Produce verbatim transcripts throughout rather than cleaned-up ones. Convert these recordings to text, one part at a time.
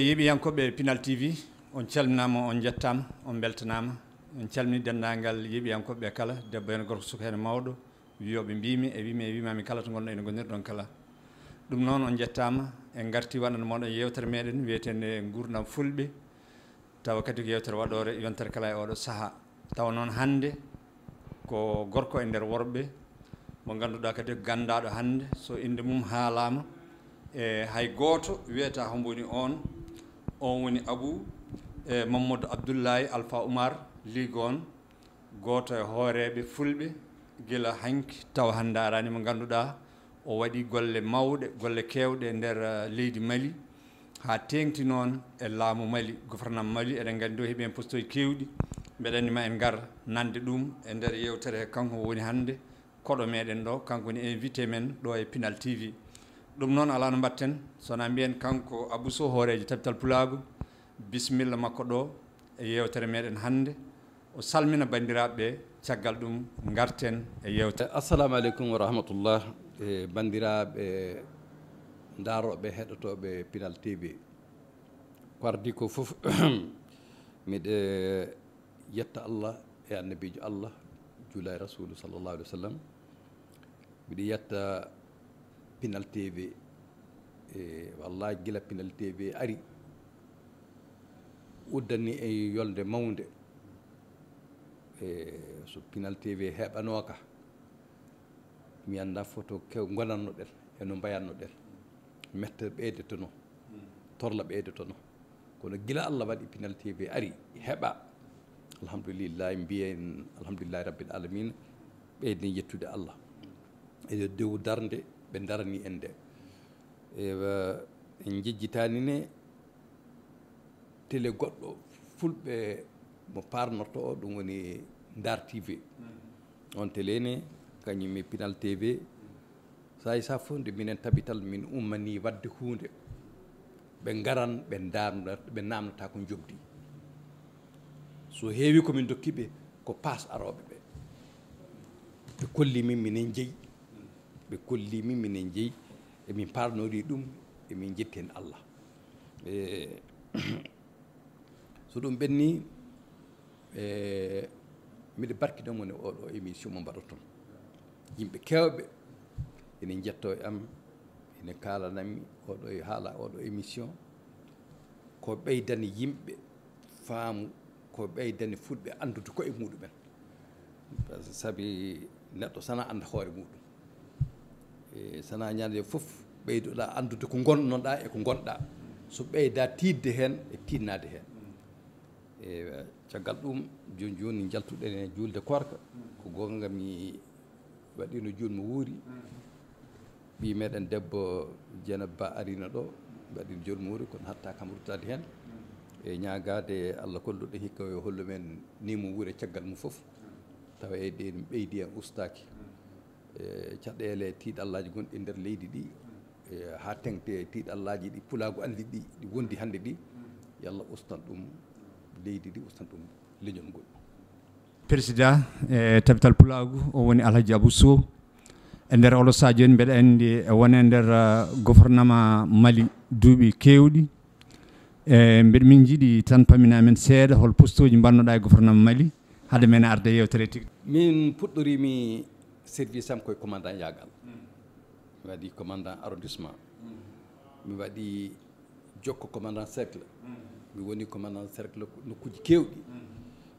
Yeeɓiyankooɓe Pinal T V, on calminaama, on njettaama, on mbeltanaama. On calmini denndaangal yeeɓiyankooɓe kala, debbo heen, gorko, suka heen, mawɗo, wiyooɓe mbimi e wimi e wimami kala to ngonno ene ngonirɗon kala. Ɗum noon on njettaama, en ngarti waɗande mooɗon yeewtere meɗen wiyeteende Nguurndam Fulɓe, tawa kadi ko yeewtere waɗoore yontere kala e oɗo sahaa. Tawa noon hannde ko gorko e nder worɓe mo ngannduɗaa kadi ko ganndaaɗo hannde, so innde mum haalaama e hay gooto wiyata hombo woni oon. Oon woni Abu e Mamadou Abdoulaye Alpha Oumar Ligon, gooto e hooreeɓe fulɓe gila hanki tawa hannde araani, mo ngannduɗaa o waɗi golle mawɗe, golle keewɗe e nder, eh, leydi Mali, haa teeŋti noon e laamu Mali, gouvernement Mali. Eɗen nganndi o heɓi heen postooji keewɗi. Mbeɗa anndi ma en ngar nande ɗum e nder yeewtere he kanko woni hannde koɗo meɗen ɗo, kanko woni invité men ɗo e Pinal T V. Ɗum noon alaa no mbaɗten, so wonaa mbiyen kanko Abou Sow, hooreejo Tabital Pulaagu, bisimilla makko ɗo e yeewtere meɗen hannde. O salmina banndiraaɓe ɓe, caggal ɗum ngarten e yeewtere. Assalamu aleykum wa rahmatullah. E banndiraaɓe ndaarooɓe, heɗotooɓe Pinal T V. Ko ardi ko fof, miɗe yetta Allah e annabiijo Allah, juula e Rasuulu sallallahu alaihi wa sallam. Miɗe yetta Pinal T V. E wallahi, gila Pinal T V ari, uddani en yolnde mawnde. E so Pinal T V heɓanooka, mi anndaa fof to kew ngonannoɗen e no mbayatnoɗen. Mette ɓeydotono, torla ɓeydotono. Kono gila Allah waɗi Pinal T V ari, heɓa. Alhamdulillahi, mbiyen alhamdulillahi rabbil alamina, ɓeyden yettude Allah. E dow darnde ɓe darani en nde. Ewa, en njejjitaani ne télé goɗɗo fulɓe mo parnorto o, ɗum woni Ndar T V. On télé ne, kañum e Pinal T V. Saay sa fof nde minen Tabital min ummanii waɗde huunde, ɓe ngaran, ɓe ndaarna, ɓe naamnata ko njoɓdi. So heewi ko min ndokki ɓe, ko paas arooɓe ɓe. Ɓe kolli min minen njeyi. Ɓe kolli min minen njeyi. Emin parnori ɗum, emin njetti heen Allah. E, so ɗum ɓenni, e, miɗo barkiɗon on e oɗo émission mo mbaɗoton. Yimɓe keewɓe ene njetto e am, ene kaalanammi oɗo e haala oɗo émission. Ko ɓeydani yimɓe faamu, ko ɓeydani fulɓe anndude koye muɗumen. Sabi neɗɗo sana annda hoore muɗum. E, sana ñande fof ɓeydoɗa anndude ko ngonnoɗa e ko ngonɗa. So ɓeyda tiiɗde heen e tiiɗnaade heen. E, caggal ɗum, jooni jooni njaltuɗen e juulde koorka. Ko goonga mi waɗino jooni mo wuuri. Ɓii meɗen debbo Dieynaba Ba arino ɗo, waɗino jooni mo wuuri, kono hatta kam ruttaade heen. E ñaagaade Allah kolluɗo hikka yo hollu men ni mo wuuri caggal mum fof. Tawa e ɗen ɓeydi en ustaaki. E, caɗeele tiiɗallaaji gonɗi e nder leydi ɗi, e, haa teŋti e tiiɗallaaji ɗi pulaagu anndi ɗi, ɗi wondi hannde ɗi, yo Allah ustan ɗum leydi ndi, ustan ɗum leñol ngol. Président, e, Tabital Pulaagu, o woni Alhaji Abou Sow. E nder oɗo sahaa jooni, mbeɗa anndi e wone nder, e, gouvernement Mali duuɓi keewɗi. E, mbeɗa min njiɗi tan pamina men seeɗa hol postooji mbannoɗa e gouvernement Mali, hade men arde yewtere tigi. Min puɗɗorimi service am koye commandant Yagal. Mi waɗi commandant arrondissement. Mi waɗi jokko commandant cercle. Mi woni commandant cercle nokkuuji keewɗi.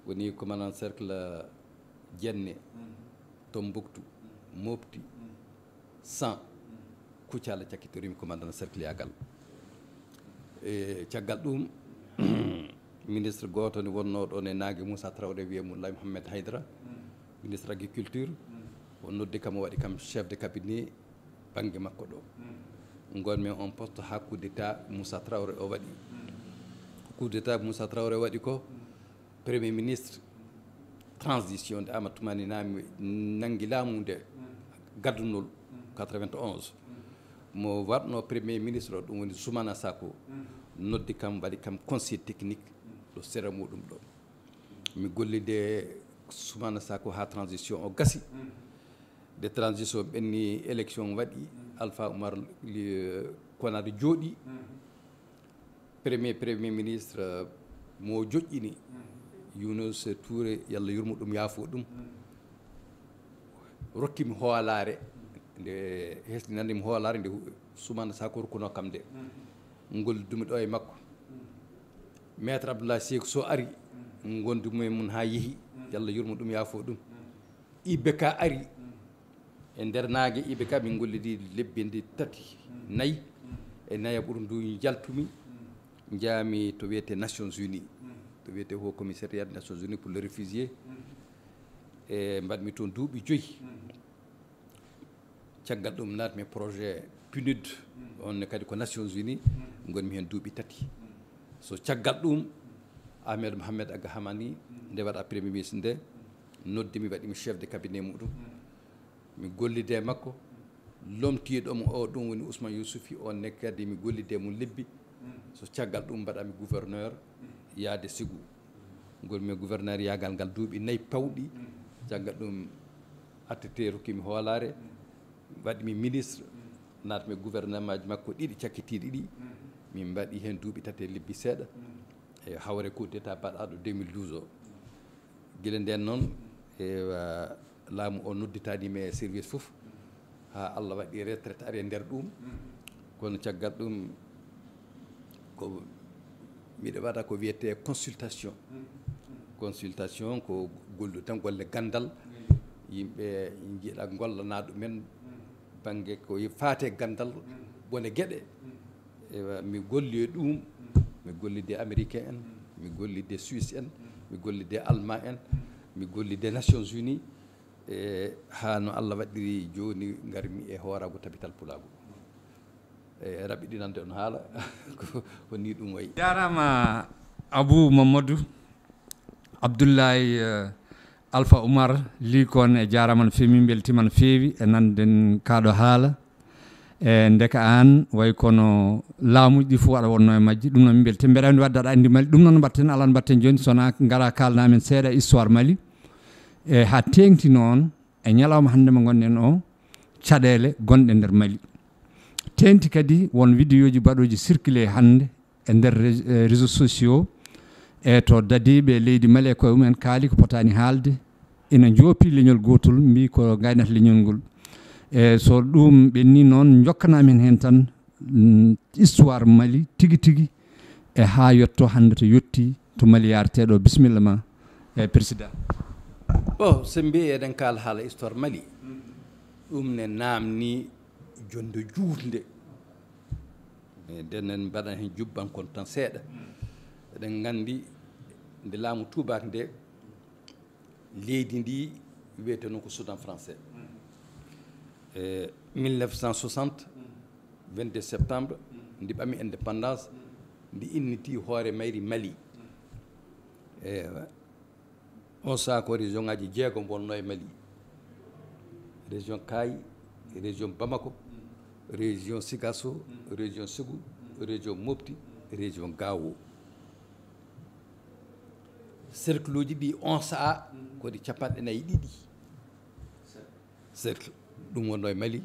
Woni commandant cercle Jenne, Tombouctou, Mopti, San, Koutiala cakkitorimi commandant cercle Yagal. E caggal ɗum, ministre gooto ne wonnoo ɗoon e naange Moussa Traoré, wiyee mo Laye Mohamed Haydara. Ministre agriculture, o noddi kam, o waɗi kam chef de cabinet bannge makko ɗo. Ngon men on poste haa coup d'état Moussa Traoré o waɗi. Ko coup d'état Moussa Traoré waɗi ko, premier ministre transition nde Amadou Toumani Nami nanngi laamu nde gaddunol quatre-vingt-onze. Mo waɗno premier ministre o, ɗum woni Soumana Sako, noddi kam, waɗi kam conseil technique ɗo sera muɗum ɗo. Mi gollide Soumana Sako haa transition o gasi. Nde transition ɓenni, élection waɗi, Alpha Oumar li-, Konate jooɗi. Premier, premier ministre, euh, mo joƴƴini, Younouss Touré, Yallah yurmo ɗum, yaafo ɗum, rokkimi hoolaare. Nde hesɗinanimi hoolaare nde hu-, Soumana Sako rokkuno kam nde. Ngollidumi ɗo e makko. Maître Abdoulaye Seck Sow ari, ngondumi e mun haa yehi, Yallah yurmo ɗum, yaafo ɗum. I B K ari. E nder naange I B K min ngollidi lebbi ndi tati, nayi. E nayaɓuru ndu njaltumi, njaami to wiyete Nations Unies, to wiyete Haut Commissariat des Nations Unies pour les Réfugiés. E mbaɗmi toon duuɓi joyi. Caggal ɗum naatmi e projet PNUD, on ne kadi ko Nations Unies, ngonmi heen duuɓi tati. So caggal ɗum, Ahmed Mohamed Aga Hamani, nde waɗa premier ministre nde, noddi mi, waɗi mi chef de cabinet muɗum. Mi gollide e makko, lomtiiɗo mo o, ɗum woni Ousmane Youssouf, on ne kadi mi gollide e mum lebbi. So caggal ɗum mbaɗami gouverneur yaade Ségou. Ngonmi gouverneur yaagal ngal duuɓi nayi pawɗi. Caggal ɗum, attete rokkimi hoolaare, waɗmi ministre, naatmi gouvernement ji makko ɗiɗi cakkitiiɗi ɗi. Min mbaɗi heen duuɓi tati e lebbi seeɗa. E hawre coup d'état baɗaaɗo deux mille douze o. Gila nden noon, e, wa-, laamu o nodditaani mi e service fof, haa Allah waɗi retraite ari e nder ɗum. Kono caggal ɗum, ko miɗo waɗa ko wiyetee consultation. Consultation ko gollu tan golle ganndal. Yimɓe njiɗa ngollana ɗumen bannge ko faate ganndal, bone geɗe. Ewa, mi golli e ɗum, mi gollide Américain en, mi gollide Suisse en, mi gollide Allemand en, mi gollide Nations Unies, e haa no Allah waɗiri jooni ngarmi e hooraagu Tabital Pulaagu. E raɓɓiɗinande on haala, ko, ko ni ɗum wayi. Jaaraama Abou Mamadou Abdoulaye, eh, Alpha Oumar Ly Koné, jaaraama no feewi, min mbeltiima no feewi e nannden kaaɗo haala. E ndeka aan, way kono laamuuji ɗi fof aɗa wonno e majji. Ɗum noon min mbeltiima. Mbeɗa anndi wadde aɗa anndi Mali. Ɗum noon mbaɗten, alaa no mbaɗten jooni, so wonaa ngara kaalna men seeɗa histoire Mali. E haa teeŋti noon, e ñalawma hannde mo ngonɗen o, caɗeele gonɗe nder Mali. Teeŋti kadi won vidéoji baɗooji circulé hannde e nder ré-, eh, réseaux sociaux, e to dadiiɓe leydi Mali e koye mumen kaali ko potaani haalde, ina njoopi leñol gootol, mbii ko ngaynata leñol ngol. E so ɗum ɓenni noon, njokkanaa men heen tan, mm, histoire Mali tigi tigi, e haa yetto hannde to yetti to Mali yaretee ɗo. Bisimilla ma, e président. Bon, so mbii eɗen kaala haala histoire Mali, ɗum ne naamni jonde juutnde. E nden en mbaɗan heen jubbankon tan seeɗa. Eɗen nganndi nde laamu tuubaak nde, leydi ndi wiyeteno ko Soudan français. E mille neuf cent soixante, vingt-deux septembre, ndi ɓami indépendance, ndi inniti hoore mayri Mali. E on saha ko région ngaji jeegom wonno e Mali. Région Kayi, région Bamako, région Sikasso, région Ségou, région Mopti, région Gao. Cercle uji ɗi on saha ko ɗi capanɗe nayi e ɗiɗi. Cercle. Ɗum wonno e Mali.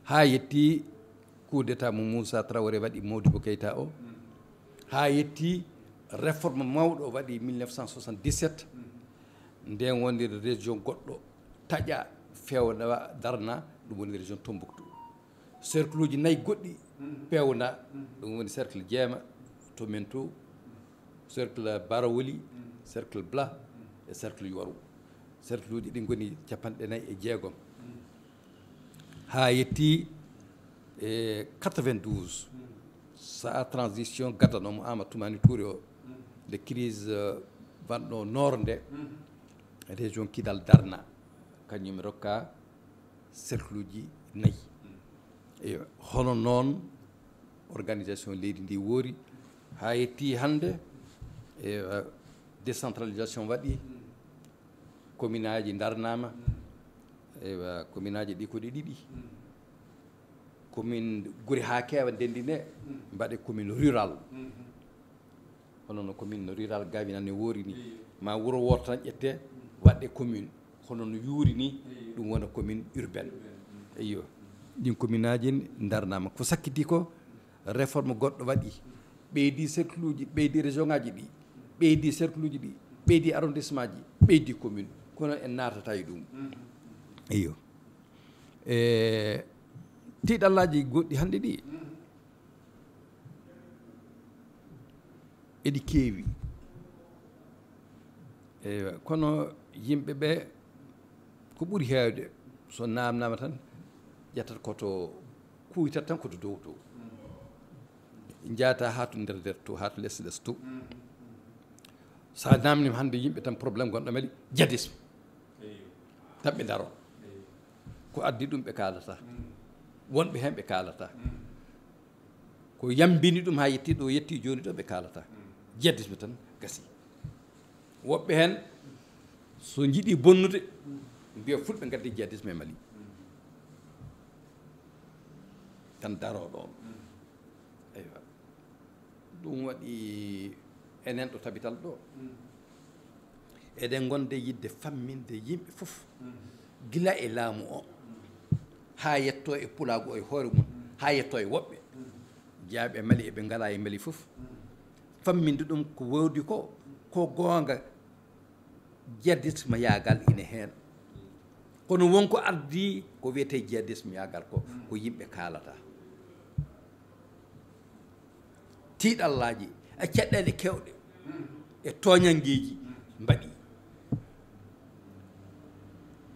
Haa yetti coup d'état mo Moussa Traoré waɗi Modibo Keïta o. Haa yetti réforme mawɗo o waɗi mille neuf cent soixante-dix-sept. Nden woni région goɗɗo taƴa, fewna, darna, ɗum woni région Tombouctou. Cercle uji nayi goɗɗi pewna, ɗum woni cercle Jeema, to Mento, cercle Barawoli, cercle Bla e cercle Yoru. Cercle uji ɗi ngoni capanɗe nayi e jeegom. Haa yetti e quatre-vingt-douze, saha transition gaddanoomo Amadou Toumani Touré o, nde crise, euh, waɗno Nord nde, Région Kidal darna, kañum rokka cercle uji nayi. Eyo, hono noon organisation leydi ndi woori, haa yetti hannde, eyo, décentralisation waɗi, commune aji darnama, eyo, commune aji ɗi ko ɗi ɗiɗi. Commune gure haa keewa ndenndine, mbaɗe commune rural. Hono no commune rural Gawina ne woori ni. Ma wuro wooto tan ƴette, waɗe commune. Hono no yuuri ni, ɗum wona commune urbaine. Iyo. Ɗin commune aji en darnama. Ko sakkiti ko, réforme goɗɗo waɗi. Ɓeydi cercle uji, ɓeydi région ngaji ɗi, ɓeydi cercle uji ɗi, ɓeydi arrondissement ji, ɓeydi commune. Kono en naatata e ɗum. Iyo. E tiiɗallaaji goɗɗi hannde ɗi, eɗi keewi. Eywa, kono yimɓe ɓe, ko ɓuri heewde, so naamnaama tan, ƴettata ko to, kuuytat tan ko to dow to. Njaata haa to nder nder to, haa to les les to. So a naamniima hannde yimɓe tan, problème gonɗo Mali, djihadisme. Tan ɓe ndaro. Ko addi ɗum ɓe kaalata. Wonɓe heen ɓe kaalata. Ko yambini ɗum haa yetti ɗo, yetti jooni ɗo ɓe kaalata. Djihadisme tan gasi. Woɓɓe heen, so njiɗi bonnude, mbiya fulɓe ngaddi djihadisme e Mali. Tan daro ɗoon. Eywa. Ɗum waɗi enen ɗo Tabital ɗo. Eɗen ngonde yiɗde famminde yimɓe fof. Gila e laamu o, haa yetto e pulaagu o e hoore mum, haa yetto e woɓɓe. Jeyaaɓe Mali eɓe ngalaa e Mali fof. Famminde ɗum ko woodi ko, ko goonga, djihadisme yaagal ine heen. Kono won ko ardii ko wiyetee djihadisme yaagal ko, ko yimɓe kaalata. Tiiɗallaaji e caɗeele keewɗe e tooñanngeeji mbaɗi.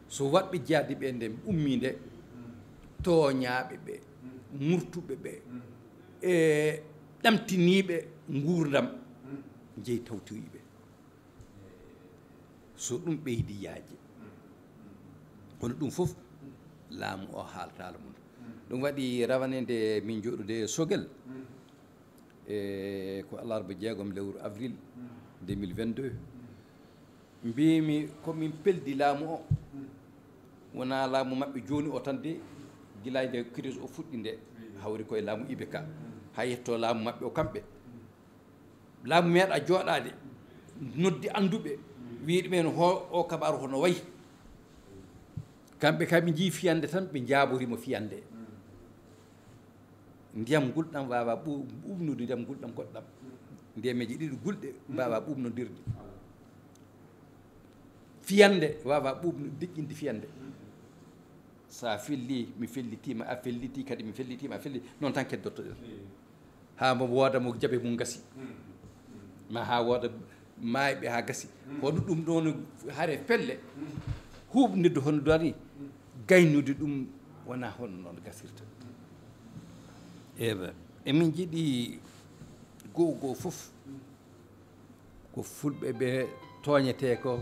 So waɗɓe jihadi ɓe nde ummii nde, tooñaaɓe ɓe, murtuɓe ɓe, e ɗamtiniiɓe nguurndam, njehi tawtoyi ɓe. So ɗum ɓeydi yaajde. Kono ɗum fof, laamu o haaltaala mum. Ɗum waɗi rawane nde min jooɗude Sogel, e ko alarba jeegom lewru avril deux mille vingt-deux. Mbiimi ko min peldi laamu o. Wonaa laamu maɓɓe jooni o tan de, gila nde crise o fuɗɗi nde, hawri koye laamu I B K. Haa yetto laamu maɓɓe o kamɓe. Laamu meeɗa jooɗaade, noddi annduɓe, wiyi ɗumen ho-, o kabaaru hono wayi. Kamɓe kam ɓe njii fiyannde tan, ɓe njaaborii mo fiyannde. Ndiyam ngulɗam waawaa ɓu-, ɓuuɓnude ndiyam ngulɗam goɗɗam. Ndiyameeje ɗiɗi gulɗe mbaawaa ɓuuɓnondirde. Fiyannde waawaa ɓuuɓnu-, deƴƴinde fiyannde. So a fellii, mi fellitiima, a felliti kadi, mi fellitiima, a felli-, noon tan keddottoɗen. Haa mo wooda mo jaɓe mum gasi. Ma haa wooda maayɓe haa gasi. Kono ɗum ɗoon hare pelle, huuɓnirde hono doni, gaynude ɗum wonaa hono noon gasirta. Ewa, emin njiɗi goo goo fof ko fulɓe ɓe tooñetee ko,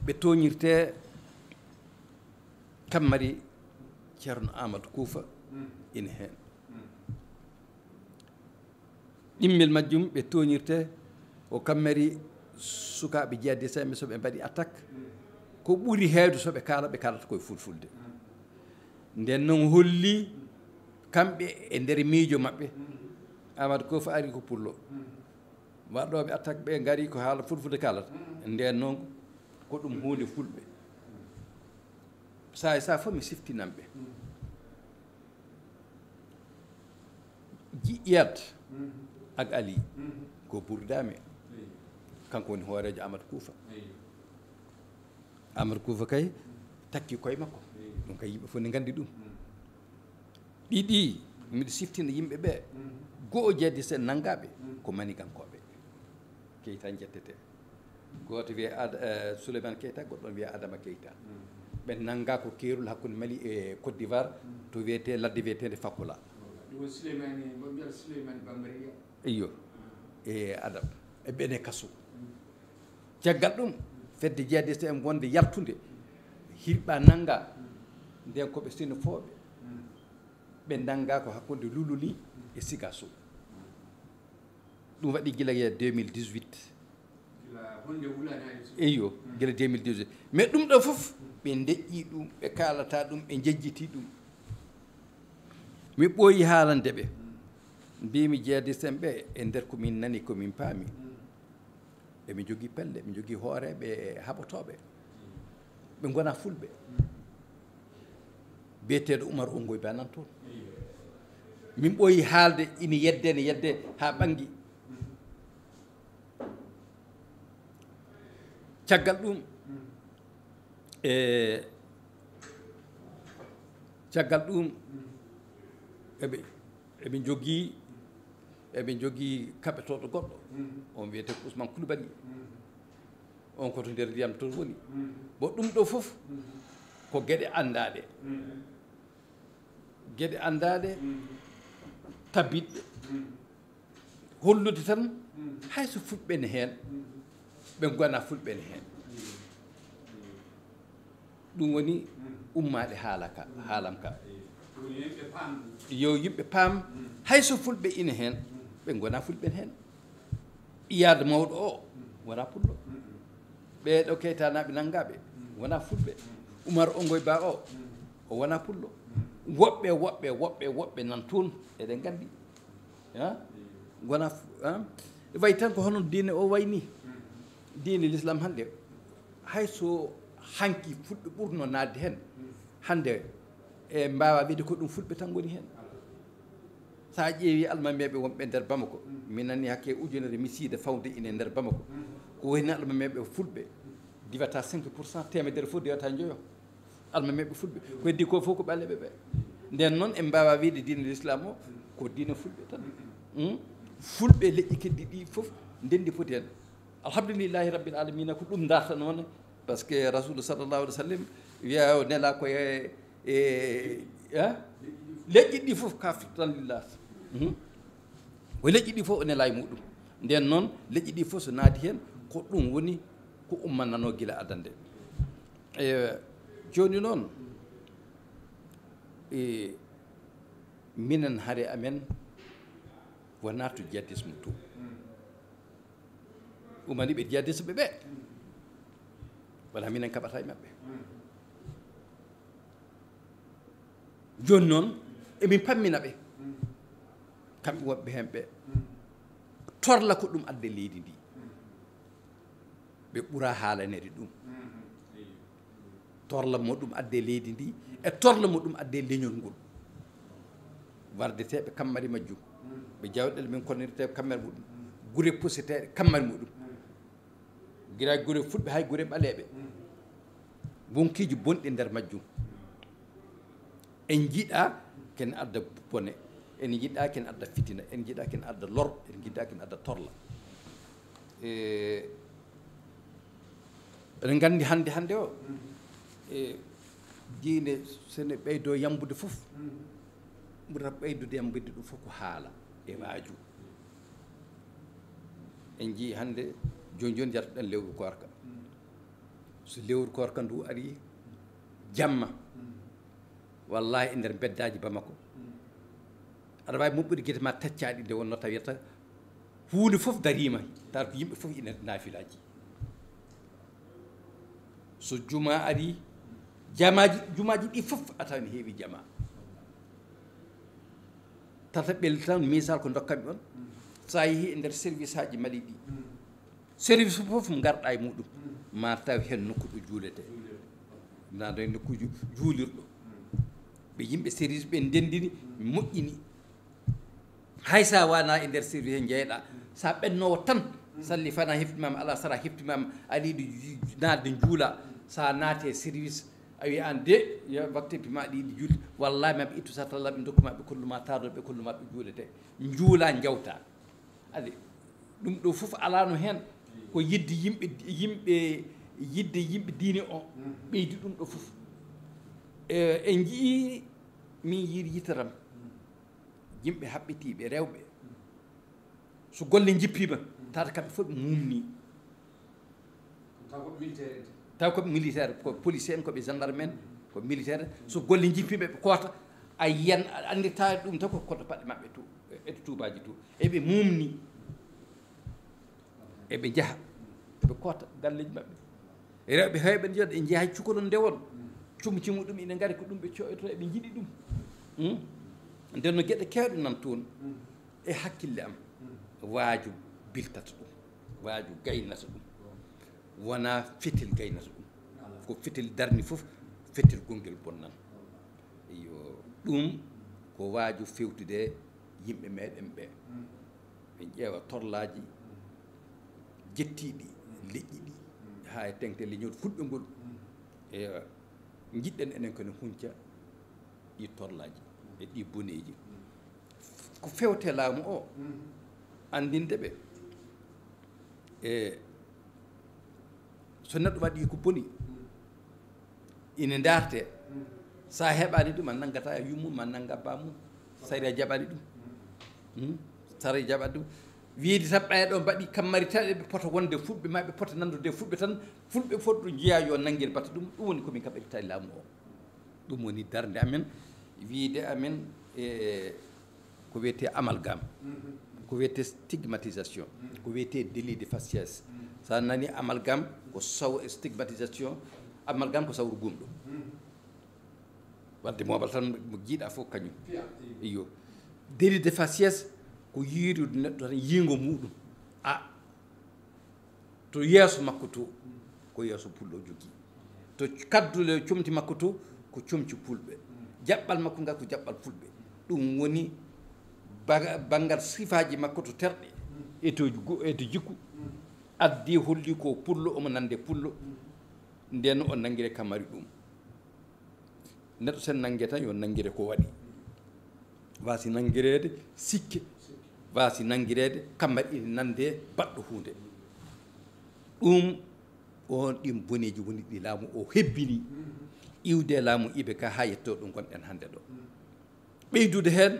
ɓe tooñirtee. Kammari Ceerno Amadou Kuufa ina heen. Ɗimmel majjum ɓe tooñirtee ko kammari sukaaɓe jihadiste ɓe, so ɓe mbaɗi attaque, ko ɓuri heewde so ɓe kaala, ɓe kaalata koye fulfulde. Nden noon holli kamɓe e nder miijo maɓɓe, Amadou Kuufa ari ko pullo. Waɗɗooɓe attaque ɓe ngari ko haala fulfulde kaalata. Nden noon ko ɗum huunde fulɓe. Saay saay fof mi siftinan ɓe. Ji-, Iyad ak Ali ko Burdaame. Kanko woni hooreejo Amadou Kuufa. Amadou Kuufa kay takki koye makko. Ɗum kay yimɓe fof ne nganndi ɗum. Ɗiɗi, miɗo siftina yimɓe ɓe. Go'o jihadiste nanngaaɓe ko manigankooɓe. Keyta njettetee. Gooto wiyee Ad-, eh, Souleymane Keita, goɗɗo on wiyee Adama Keita. Ɓe nanngaa ko keerol hakkunde Mali e Côte d'Ivoire, to wiyetee ladde wiyeteende Fakola. Ɗum woni Souleymane, mbo mbiyata Souleymane Bambariya. Iyo. E Adam. E ɓene kaso. Caggal ɗum, Fedde jihadiste en wonde yaltunde, hirɓa nannga, nden ko ɓe sinofooɓe. Ɓe nannga ko hakkunde Luluni e Sigaso. Ɗum waɗi gila e deux mille dix-huit. Eyo, gila deux mille dix-huit. Mais ɗum ɗo fof, ɓe ndeƴƴi ɗum, ɓe kaalata ɗum, ɓe njejjiti ɗum. Mi ɓooyi haalande ɓe. Mbimi jihadiste en ɓe, e nder ko min nani, ko min paami. Eɓe njogii pelle, eɓe njogii hooreeɓe haɓotooɓe. Ɓe ngonaa fulɓe. Biyeteeɗo Umar Onngoy Ba nan toon. Min ɓooyi haalde, ina yedde, ina yedde haa ɓanngi. Caggal ɗum, e caggal ɗum, eɓe, eɓe njogii, eɓe njogii kaɓetooɗo goɗɗo. On wiyetee ko Ousmane Coulibaly. On ko to nder ndiyam toon woni. Bon, ɗum ɗo fof ko geɗe anndaaɗe. Geɗe anndaaɗe, tabitɗe. Hollude tan, hay so fulɓe ne heen, ɓe ngonaa fulɓe ne heen. Ɗum woni ummaade haala ka, haalam ka. Yo yimɓe paam, hay so fulɓe ina heen, ɓe ngonaa fulɓe ne heen. Iyaad mawɗo o, wonaa pullo. Ɓee ɗo Keytanaaɓe nanngaaɓe, wonaa fulɓe. Umar Onngoy Ba o, o wonaa pullo. Woɓɓe, woɓɓe, woɓɓe, woɓɓe nan toon, eɗen nganndi. Ha? Wona f-, ha? Wayi tan ko hono diine o wayi ni. Diine l'islam hannde, hay so hanki fulɓe ɓurno naatde heen, hannde e mbaawa wiyde ko ɗum fulɓe tan ngoni heen. So a ƴeewi almameeɓe wonɓe nder Bamako, mi nani hakke ujunere misiide fawde ine nder Bamako, ko woni almameeɓe fulɓe, diwata cinq pour cent, teemedere fof diwata njoyo. Almameeɓe fulɓe. Ko heddi ko fof ko ɓaleeɓe ɓe. Nden noon, en mbaawaa wiyde diine l'islam o ko diine fulɓe tan. Hmm? Fulɓe leƴƴi keddi ɗi fof ndenndi poti heen. Alhamdulillahi rabbil alamina, ko ɗum darta noon, parce que Rasulu sallallahu alaihi wa sallam wiya o nela ko e, e, eh? Leƴƴi ɗi fof ka fittan lillah. Hmm? Ko leƴƴi ɗi fof o nela e muɗum. Nden noon, leƴƴi ɗi fof so naati heen, ko ɗum woni ko ummananoo gila adannde. E, jooni noon, e, minen hare amen wonaa to jihadisme to. Umani ɓe jihadisme ɓe. Wala minen kaɓata e maɓɓe. Jooni noon, emin pammina ɓe. Kamɓe wonɓe heen ɓe. Torla ko ɗum adde leydi ndi. Ɓe ɓura haalanede ɗum. Torla mo ɗum adde leydi ndi, e torla mo ɗum adde leñol ngol. Wardeteeɓe kammari majjum. Ɓe jawɗele men konnirteeɓe kammari muɗum. Gure puseteeɗe kammari muɗum. Gila gure fulɓe hay gure ɓaleeɓe. Wonkiiji bonɗi nder majjum. En njiɗaa ken adda bone, en njiɗaa ken adda fitina, en njiɗaa ken adda lor, en njiɗaa ken adda torla. E, eɗen nganndi hannde, hannde o, e, diine sene ɓeydo yambude fof, ɓurata ɓeydude yambude ɗum fof ko haala e waaju. En njii hannde, jooni jooni, jatoɗen lewru koorka. So lewru koorka ndu ari jamma, wallahi, e nder mbeddaaji Bamako, aɗa waawi moɓɓude gite ma taccaaɗi nde wonnoo tawata huunde fof dariima, tawa ko yimɓe fof ina naafilaaji. So juma ari, jamaaji, jumaaji ɗi fof a tawan heewi jama. Tata ɓel tan, misal ko ndokkanmi on, so a yehi e nder service aji Mali ɗi, service fof ngarɗa e muɗum, ma taw heen nokku ɗo juulete. Na ɗo e nokkuji juulirɗo. Ɓe yimɓe service ɓe ndendini, moƴƴini. Hay sa wana e nder service he jeyɗa, sa ɓennowo tan, salli fana heftimama, ala sara heftimama, aɗa yiɗi ju-, naatde juula, sa naate service, a wi an de, yo waktepi ma ɗi yiɗi juulde, wallahi maɓe ittu satalla ɓe dokkuma ɓe kolluma taado ɓe kolluma ɓe juulete. Juula jawta. Ade, ɗum ɗo fof alano heen, ko yidde yimɓe, yimɓe, yidde yimɓe diine o, ɓeydi ɗum ɗo fof. E, en njii, min yiiri yitaram, yimɓe haɓɓitiiɓe, rewɓe, so golle njippiima, tawata kamɓe fof ɓe mumni. Taw ko militaire, ko policier en, ko ɓe gendarme en, ko militaire. So golle jippii ɓe, ɓe koota, a yiyan, a anndirta ɗum taw ko koto paɗɗe maɓɓe to, e to tuubaaji to. Eɓe mumni, eɓe njaha, eɓe koota galleeji maɓɓe. Rewɓe heewɓe ne njiyata, ɓe njeyaa hay cukalon ndewon, comci muɗum ina ngari, ko ɗum ɓe coyoto, eɓe njiɗi ɗum. Hmm? Nden no geɗe keewɗe nan toon e hakkille am. Waaju biltata ɗum, waaju gaynata ɗum. Wonaa fetel gaynata ɗum. Ko fetel darni fof, fetel gonngel bonnan. Iyo, ɗum ko waaju fewtude yimɓe meɗen ɓe. Ɓe ƴeewa torlaaji jettiiɗi leƴƴi ɗi, haa e teŋte leñol fulɓe ngol. E njiɗɗen enen ko ne hunca ɗi torlaaji e ɗi boneeji. Ko fewte laamu o, anndinde ɓe. E so neɗɗo waɗi ko boni, ina ndaarte. So a heɓaani ɗum, a nanngata yummum, a nannga bammum. Sariya jaɓaani ɗum. Hmm? Sariya jaɓaani ɗum. Wiide tan ɓayɗo mbaɗi kammari tan eɓe pota wonde fulɓe, ma ɓe pota nanndude fulɓe tan, fulɓe fof ɗo njiya yo nanngir batte ɗum. Ɗum woni ko min kaɓɓirta e laamu o. Ɗum woni darnde amen, wiide amen e ko wiyetee amalgame, ko wiyetee stigmatisation, ko wiyetee délit de faciès. So a nani amalgame ko saw-, stigmatisation, amalgame ko sawru gumɗo. Wadde mooɓal tan mo jiiɗa fof kañum. Iyo. Délit de faciès ko yiirude neɗɗo tan yiingo muɗum. A, to yeeso makko to, ko yeeso pullo jogii. To kaddule comci makko to, ko comci fulɓe. Jaɓɓal makko ngal ko jaɓɓal fulɓe. Ɗum woni ba-, banngal sifaaji makko to terɗe e to gu-, e to jikku. Addi holli ko pullo, omo nande pullo. Nden o nanngire kamari ɗum. Neɗɗo sen nanngee tan yo nanngire ko waɗi. Waasi nanngireede sikke, waasi nanngireede kamari ina nande baɗɗo huunde. Ɗum, on ɗin boneeji woni ɗi laamu o hebbini. Iwde laamu ibe ka haa yetto ɗum gonɗen hannde ɗo. Ɓeydude heen,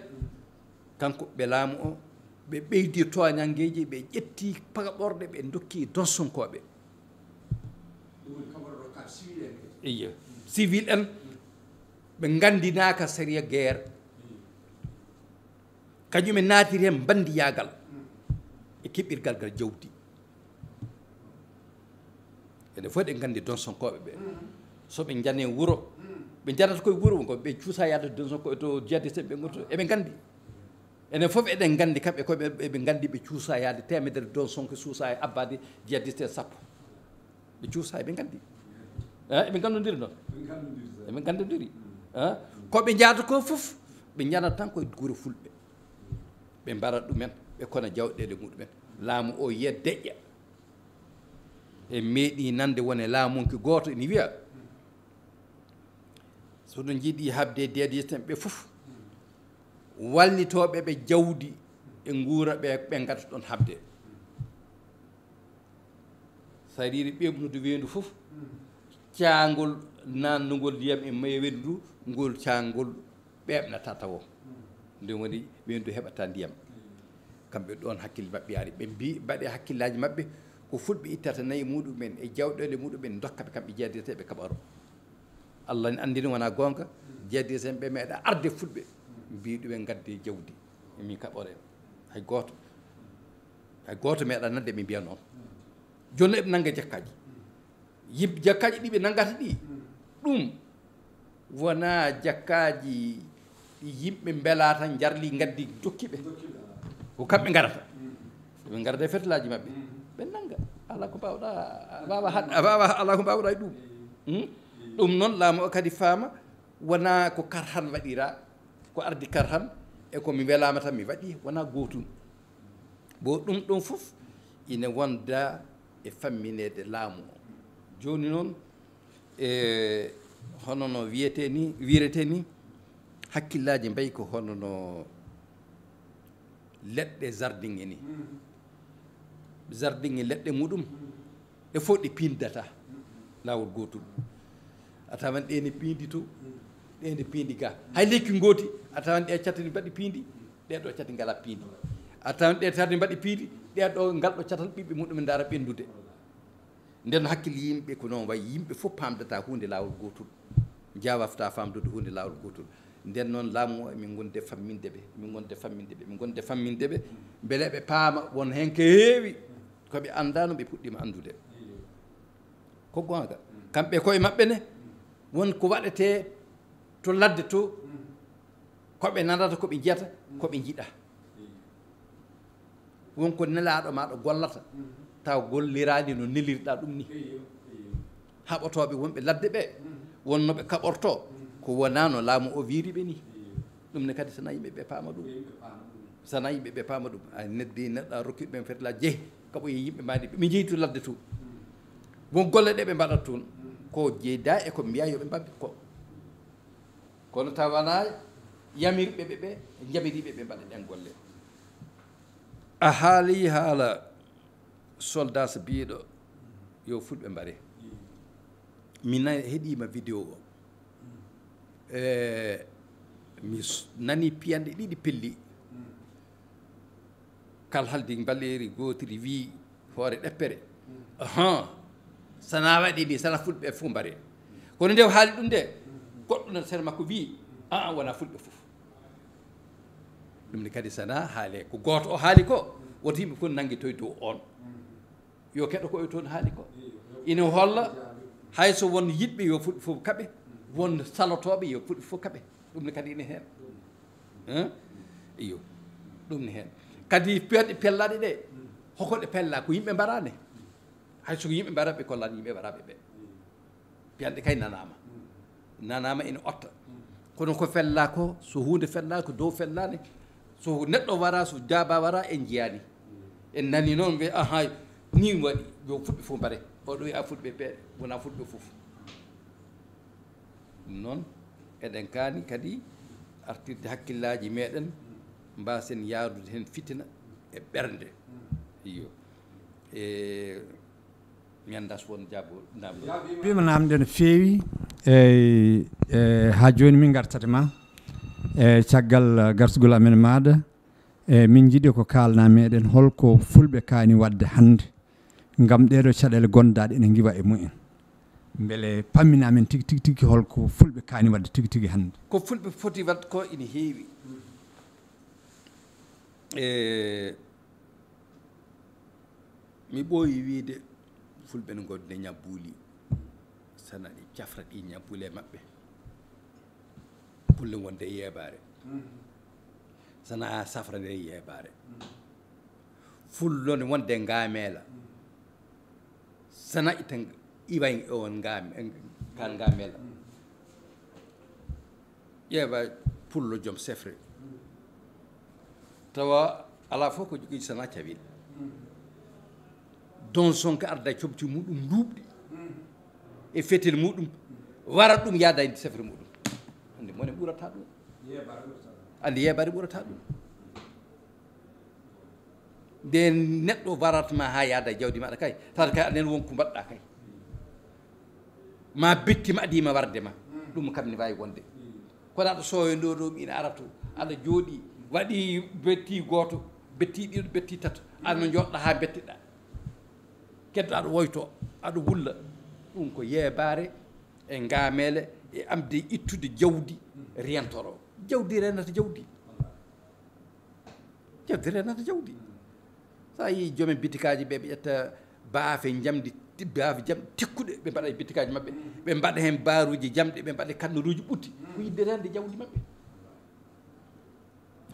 kanko ɓe laamu o, ɓe ɓeydi tooñanngeeji, ɓe ƴetti paɓorɗe, ɓe ndokki donsonkooɓe. Iyo, civil en, ɓe nganndinaaka sariya guerre. Kañum en naatiri heen mbandiyaagal e keɓɓirgal ngal jawdi. Enen fof eɗen nganndi donsonkooɓe ɓe. So ɓe njane wuro, ɓe njanata koye wuro ngo, ɓe cuusa yaade donsonko to jihadiste ɓe ngoni to, eɓe nganndi. Enen fof eɗen nganndi kamɓe koye ɓe, ɓe nganndi ɓe cuusa yaade teemedere donsonko suusa e abbaade jihadiste sappo. Ɓe cuusa, eɓe nganndi. Eh, eɓe nganndondiri noon. Eɓe nganndondiri. Eh, ko ɓe njahata ko fof, ɓe njanata tan koye gure fulɓe. Ɓe mbara ɗumen, ɓe kona jawɗeele muɗumen. Laamu o yiya deƴƴa. En meeɗi nande wone laamunki gooto ina wiya, so ɗum njiɗi haɓde deedisten ɓe fof, wallitooɓe ɓe jawdi e nguura ɓe, ɓe ngata ɗon haɓde. Sariri ɓeɓnude weendu fof, caangol naatnugol ndiyam e may weendu, ngol caangol ɓeeɓnata tawo. Nde woni weendu heɓata ndiyam. Kamɓe ɗoon hakkille maɓɓe yaari. Ɓe mbi, mbaɗe hakkillaaji maɓɓe, ko fulɓe ittata nayi muɗumen e jawɗeele muɗumen, ndokka ɓe kamɓe jeedirteeɓe kaɓaro. Allah ne anndini wonaa goonga, jeedirteeɓe ɓe meeɗa arde fulɓe, mbi ɗumen ngadde jawdi, min kaɓore. Hay gooto, hay gooto meeɗa nande ɓe mbiya noon. Jooni eɓe nannga jakkaaji. Yimɓe jakkaaji ɗi ɓe nanngata ɗi, ɗum wonaa jakkaaji ɗi yimɓe mbelaa tan njarli ngaddi dokki ɓe. Ko kamɓe ngarata. Ɓe ngarata e fetelaaji maɓɓe. Ɓe nannga. Alaa ko mbaawɗaa, a waawaa haɗ-, a waawaa, alaa ko mbaawɗaa e ɗum. Hmm? Ɗum noon, laamu o kadi faama, wonaa ko karhan waɗiraa, ko ardi karhan, e ko mi welaama tan mi waɗi, wonaa gootum. Bo ɗum ɗon fof ina wonda e fammineede laamu o. Jooni noon, e hono no wiyetee ni, wiretee ni, hakkillaaji mbayi ko hono no leɗɗe jardin en ni. Jardin e leɗɗe muɗum, ɗe fof ɗe piindata laawol gootol. A tawan ɗe ne piindi to, ɗe ne piindi ga. Hay lekki ngooti, a tawan ɗe cate ne mbaɗi piindi, ɗe ɗo cate ngala piindi. A tawan ɗe cate ne mbaɗi piindi, ɗe ɗo ngal ɗo catal ɓiɓɓe muɗum ndaara ɓenndude. Nden hakkille yimɓe ko noon wayi, yimɓe fof paamdataa huunde laawol gootol, njaawaftaa faamdude huunde laawol gootol. Nden noon laamu o emin ngonde famminde ɓe, emin ngonde famminde ɓe, emin ngonde famminde ɓe, mbele ɓe paama won heen ko heewi ko ɓe anndaano ɓe puɗɗiima anndude. Ko goonga. Kamɓe koye maɓɓe ne, won ko waɗetee to ladde to, ko ɓe nanata, ko ɓe njiyata, ko ɓe njiɗa. Won ko nelaaɗo maaɗa gollata, taw golliraani no nelirɗaa ɗum ni. Haɓotooɓe wonɓe ladde ɓe, won no ɓe kaɓortoo, ko wonaa no laamu o wiiri ɓe ni. Ɗum ne kadi, sana yimɓe ɓe paama ɗum. Sana yimɓe ɓe paama ɗum. A neddi neɗɗo, a rokki ɓen fetla jeyi, kaɓoye yimɓe maani, ɓe njeyi to ladde to. Won golle ɗe ɓe mbaɗata toon, ko jeydaa e ko mbiyaa yo ɓe mbaɗ ko. Kono tawanaa yamirɓe ɓe ɓe, njamiriiɓe ɓe mbaɗa ɗen golle. A haali haala soldat biiɗo yo fulɓe mbare. Mi na-, heɗiima vidéo o. E, mi s-, nani piyanɗe ɗiɗi pelli. Kal haldi mbaleeri gootiri wii hoore ɗeppere. Ahan. Sana waɗi ni, sana fulɓe fof mbare. Kono nde o haali ɗum nde, goɗɗo nan sere makko wii, "Aa, wonaa fulɓe fof." Ɗum ne kadi sana haale ko gooto o haali ko, woto yimɓe fof nanngi toye dow on. Yo keɗo ko o toon haali ko. Ina holla, hay so won yiɗɓe yo fulɓe fof kaɓe, won salotooɓe yo fulɓe fof kaɓe. Ɗum ne kadi ina heen. Hein? Iyo. Ɗum ne heen. Kadi piyanɗe pellaaɗe ɗe, hoko ɗe pellaa, ko yimɓe mbaraani. Hay so ko yimɓe mbaraɓe, kollaani yimɓe mbaraɓe ɓe. Piyanɗe kay nanaama. Nanaama ina otta. Kono ko fellaa ko, so huunde fellaa, ko dow fellaani. So neɗɗo wara, so jaaba wara, en njiyaani. En nani noon, mbiya, "Ahay, nii waɗi, yo fulɓe fof mbare." Oɗo wiya fulɓe ɓe, wonaa fulɓe fof. Ɗum noon, eɗen kaani kadi artirde hakkillaaji meeɗen, mbaasen yaadude heen fitina e ɓernde. Iyo. E, mi anndaa so won jaabo, naamndol. Wiima naamnde no feewi, e, e, haa jooni min ngartat e ma, e, caggal gartugol amen maaɗa, e, min njiɗi ko kaalna meeɗen holko fulɓe kaani waɗde hannde, ngam ɗeeɗo caɗeele gondaaɗe ene ngiwa e mumen. Mbele pammina men tigi, tigi, tigi holko fulɓe kaani waɗde tigi, tigi hannde. Ko fulɓe foti waɗde ko ina heewi. E, mi ɓooyi wiide fulɓe no ngonde ñabbuuli, sana ɗi cafra ɗi ñabbuuli e maɓɓe. Fulɓe wonde yeebaare. Sana safra nde yeebaare. Fullo ne wonde ngaameela. Sana ita iway on ngaame-, kan ngaameela. Ƴeewa pullo joom sefre. Tawa alaa fof ko jogii sana cawil. Don sonko arda e comci muɗum nduuɓɗi. E fetel muɗum, wara ɗum yaada e sefre muɗum. Andi mone ɓurata ɗum. Andi yeebaare ɓurata ɗum. Nde neɗɗo warata ma haa yaada e jawdi maɗa kay, tawata kay aɗa nani won ko mbaɗɗa kay. Ma betti ma adii ma warde ma. Ɗum kam ne waawi wonde. Kono aɗa sooyo ɗo, ɗo ina ara to. Aɗa jooɗi, waɗi betti gooto, betti ɗiɗo, betti tato. Aɗa no jooɗɗa haa bettiɗa. Keddo aɗa woyto, aɗa wulla. Ɗum ko yeebaare e ngaameele e amde ittude jawdi rentoro. Jawdi renata jawdi. Jawdi renata jawdi. So a yii joom en bitikaaji ɓe, ɓe ƴetta baafe njamndi, baafe jam tekkuɗe, ɓe mbaɗa e bitikaaji maɓɓe. Ɓe mbaɗa heen baaruuji jamɗe, ɓe mbaɗa kannuruuji ɓutti. Ko yiɗde rende jawdi maɓɓe.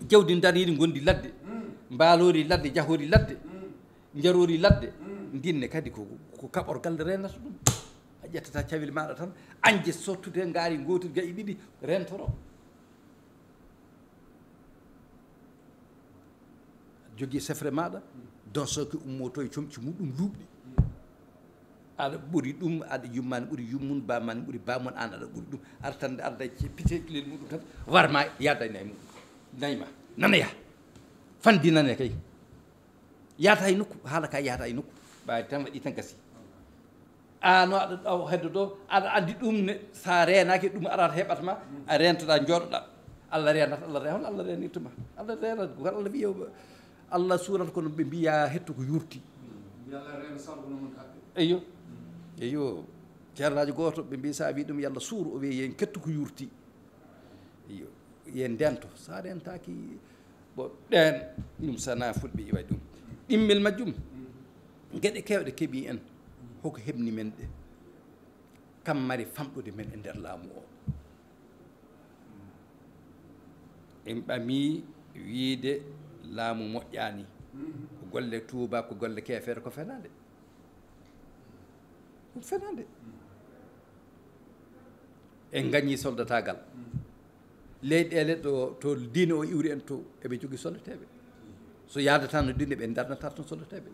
Jawdi ndariiri ngondi ladde, mbaaloori ladde, jahoori ladde, njaroori ladde, ndinne kadi ko, ko kaɓorgal renata ɗum. A ƴettata cawil maaɗa tan, añde sottude ngaari ngootir gayi ɗiɗi, rentoro. Jogii sefre maaɗa, donsoke ummoto e comci muɗum luuɓɗi. Aɗa ɓuri ɗum, aɗa yummani ɓuri yummum, bamani ɓuri bamum, an aɗa ɓuri ɗum. Artande arda e pite pilel muɗum tan, warma yaada e nayi muɗum. Nayi ma, nana yaha. Fandi nane kay. Yahata e nokku, haala ka yahata e nokku. Ɓaade tan waɗi tan gasi. Ano aɗa ɗaw heddo ɗo, aɗa andi ɗum ne, sa reenaaki ɗum arata heɓata ma, a rentoɗa, jooɗoɗa. Allah reenata, Allah reenata, Allah reenirta ma. Allah reenata, ko Allah wiya, Allah suurata kono ɓe mbiya hetto ko yurti. Mbiya Allah reena sawɗo kono mon haɓɓe. Eyyo. Eyo, ceernaajo gooto, ɓe mbii, so a wii ɗum, "Yalla suur," o wii, "Yen kettu ko yurti." Eyo, yen ndento. So a rentaaki, bon, ɗeen, ɗum sanaa fulɓe iwa ɗum. Ɗimmel majjum, geɗe keewɗe keɓii en, hoko heɓni men ɗe? Kam mari famɗude men e nder laamu o. En ɓamii wiide laamu moƴƴaani. Ko golle tuuba, ko golle keefeere, ko fenaande. Ɗum fenaande. En ngañii soldataagal. Leyɗeele ɗo, to diine o iwri en to, eɓe njogii soldateeɓe. So yaadataano diine, ɓe ndarnata toon soldateeɓe.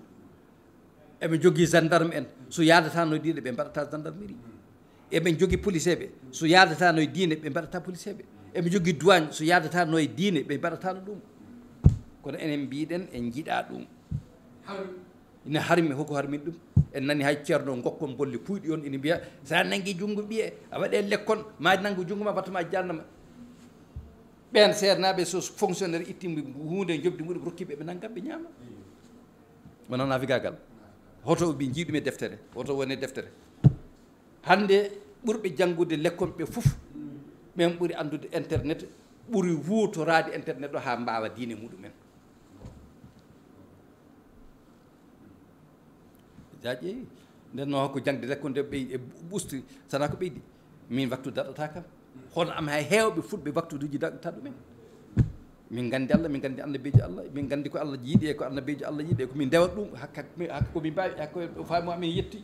Eɓe njogii gendarme en. So yaadataano diine, ɓe mbaɗata gendarmerie. Eɓe njogii policeeɓe. So yaadataano e diine, ɓe mbaɗata policeeɓe. Eɓe njogii douane. So yaadataano e diine, ɓe mbaɗataano ɗum. Kono enen mbiɗen en njiɗaa ɗum. Ina harmi, hoko harmin ɗum? En nani hay ceerno, ngokkon bolle puyɗi on ina mbiya, so a nangi junngo ɓiye, a waɗe lekkon, ma nanngu junngo ma, batta ma jahannama. Ɓeen seernaaɓe, so fonctionnaire itti huunde, njoɓdi muɗum, rokki ɓe, ɓe nannga, ɓe ñaama. Wonaa nafigagal. Hoto ɓe njii ɗum e deftere, hoto wone deftere. Hannde ɓurɓe janngude lekkon ɓe fof, ɓeen ɓuri anndude internet, ɓuri huutoraade internet o haa mbaawa diine muɗumen. Jaaƴe, nden noon ko jaŋde lekkon nde ɓey-, e ɓusti, sana ko ɓeydi. Min waktu daɗata kam. Hono am hay heewɓe fulɓe waktuuji daɗata ɗumen. Min nganndi Allah, min nganndi annabiijo Allah, min nganndi ko Allah yiɗi e ko annabiijo Allah yiɗi e ko min ndewat ɗum, hakka, hakka ko min mbaawi, hakka ko faamu amen yetti.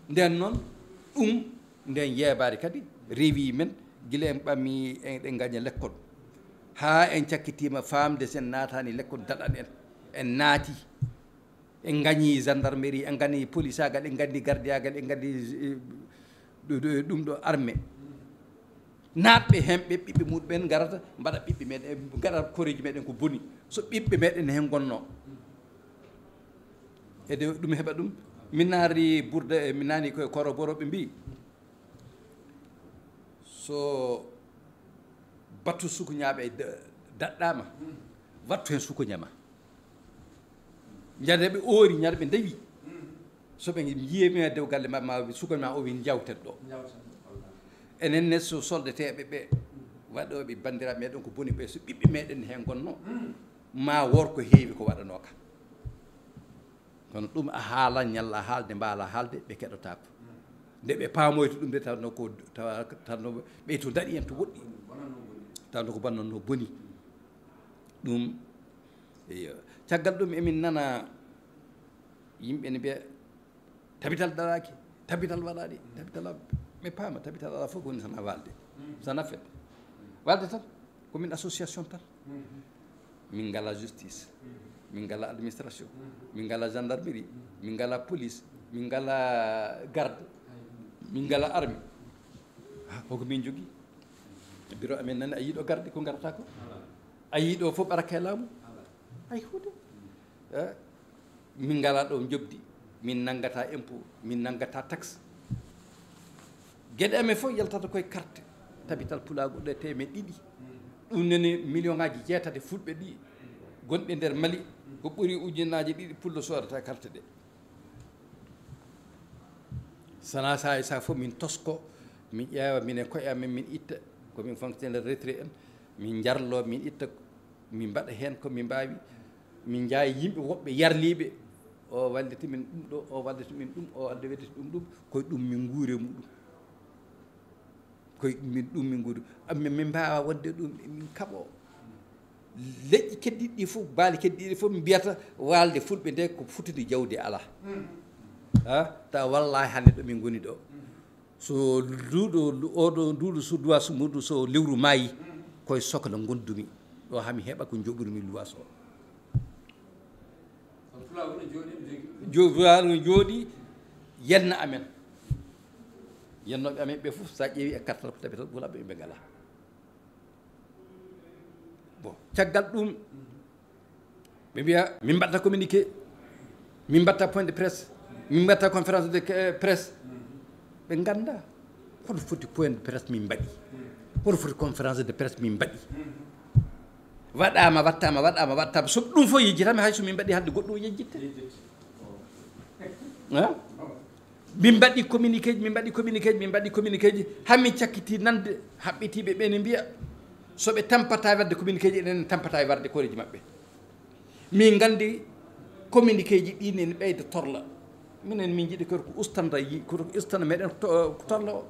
Nden noon, ɗum, nden yeebaade kadi rewi men, gila en ɓamii, en, eɗen ngaña lekkol. Haa en cakkitiima faamde, so en naataani lekkol, daɗan en. En naati. En ngañii gendarmerie, en ngañii polisaagal, en ngañii gardiyaagal, en ngañii, eh, ɗo, ɗo, ɗum ɗo armée. Naatɓe heen, ɓe ɓiɓɓe muɗumen ngarata, mbaɗa ɓiɓɓe meɗen, ngaɗa koreeji meɗen ko boni. So ɓiɓɓe meɗen heen ngonnoo. Ede ɗum heɓa ɗum. Min naari Burda, e min nani koye Koro Boro ɓe mbii, so battu sukuñaaɓe da-, daɗɗaama, wattu heen sukuña ma. Ñande ɓe oori, ñande ɓe ndawi. So ɓe njiyii mi e dow galle ma, ma sukuña ma o wi njawten ɗo. Enen ne so soldateeɓe ɓe, waɗooɓe banndiraaɓe meɗen ko boni ɓe, so ɓiɓɓe meɗen heen ngonnoo, ma woor ko heewi ko waɗanoo ka. Kono ɗum a haalan, ñalla a haalde, mbaala haalde, ɓe keɗotaako. Nde ɓe paamoyta ɗum de, tawno ko, tawa, tawno ɓe to daɗi en to woɗɗi. Tawno ko bannanno boni. Ɗum, iyo. Caggal ɗum emin nana yimɓe ne mbiya, "Tabital daraaki, tabital waɗaɗi, tabital a-," mi paama, tabital alaa fof ko woni sana waalde. Sana fedde. Waalde tan, ko min association tan. Min ngala justice, min ngala administration, min ngala gendarmerie, min ngala police, min ngala garde, min ngala armée. Ha, koko min jogii? Bureau amen nani, a yiiɗo garde ko ngarata ko? A yiiɗo fof ɓaraka e laamu? Ay huunde. Eh, min ngala ɗo njoɓdi, min nanngata impôt, min nanngata taxe. Geɗe amen fof yaltata koye carte. Tabital pulaagu ɗe teemeɗɗe ɗiɗi. Ɗum nene million ngaaji jeetati fulɓe ɗi gonɓe nder Mali, ko ɓuri ujunnaaje ɗiɗi pullo soodata carte ɗe. Sana saa e saa fof min tosko, min ƴeewa minen koye amen, min itta, ko min fonctionnaire retraité en, min njarlo, min itta, min mbaɗa heen ko min mbaawi, min njaaya yimɓe woɓɓe yarliiɓe, o wallita min ɗum ɗo, o wallita min ɗum, o wallita min ɗum ɗum, koye ɗum min nguuri e muɗum. Koye min ɗum min nguuri. Amma min mbaawa waɗde ɗum, min kaɓo. Leƴƴi keddiiɗi ɗi fof, baali keddiiɗi fof mbiyata waalde fulɓe nde ko futude jawdi alaa. Ha? Tawa wallaahi hannde ɗo min ngoni ɗo. So nduuɗo, oɗo nduuɗo so luwas muɗum so lewru maayi, koye sokla ngondumi. Ɗo hami heɓa ko njoɓirmi luwas o. Jo-, Pulaar no jooɗi yenna amen. Yennooɓe amen ɓe fof, so a ƴeewi e kartal ko tabital ɓulaɓe ɓe ngalaa. Bon, caggal ɗum, ɓe mbiya, min mbatta communiqué, min mbatta point de presse, min mbatta conférence de, eh, presse. Ɓe ngannda hoto foti point de presse min mbaɗi, hoto foti conférence de presse min mbaɗi. Waɗaama, waɗtaama, waɗaama, waɗtaama. So ɗum fof yejjitaama, hay so min mbaɗi hannde, goɗɗum o yejjitte. Yejjitte. Hein? Min mbaɗi communiqué ji, min mbaɗi communiqué ji, min mbaɗi communiqué ji, haa min cakkiti nande haɓɓitiiɓe ɓe ne mbiya, so ɓe tampata waɗde communiqué ji, enen tampata waɗde koreeji maɓɓe. Min nganndi communiqué ji ɗi ne ɓeyda torla. Minen min njiɗi ko ko ustana yi-, ko ko ustana meɗen to-, torla o.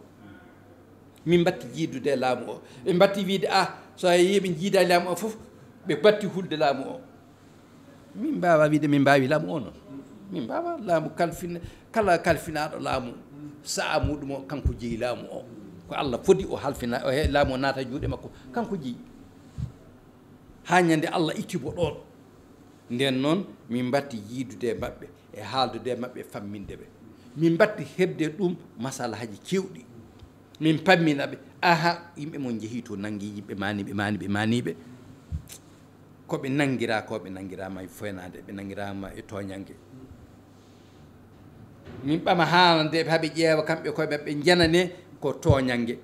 Min mbatti jiidude e laamu o. Ɓe mbatti wiide, ah, so a yii ɓe jiidaani laamu o fof, ɓe mbatti hulde laamu o. Min mbaawa wiide min mbaawi laamu o noon. Min mbaawa laamu kalfin-, kala kalfinaaɗo laamu, sa'a muɗum o, kanko jeyi laamu o. Ko Allah fodi o halfina, o he-, laamu o naata juuɗe makko, kanko jeyi. Haa ñande Allah itti mo ɗoon. Nden noon, min mbatti yiidude e maɓɓe, e haaldude e maɓɓe, famminde ɓe. Min mbatti heɓde ɗum masalahaaji keewɗi. Min pammina ɓe, aha, yimɓe mon njehii to, nanngi yimɓe maaniiɓe, maaniiɓe, maaniiɓe. Ko ɓe nanngiraa, ko ɓe nanngiraama e foynaade, ɓe nanngiraama e tooñannge. Min ɓama haalande ɓe, haa ɓe ƴeewa kamɓe koye maɓɓe, njanane ko tooñannge.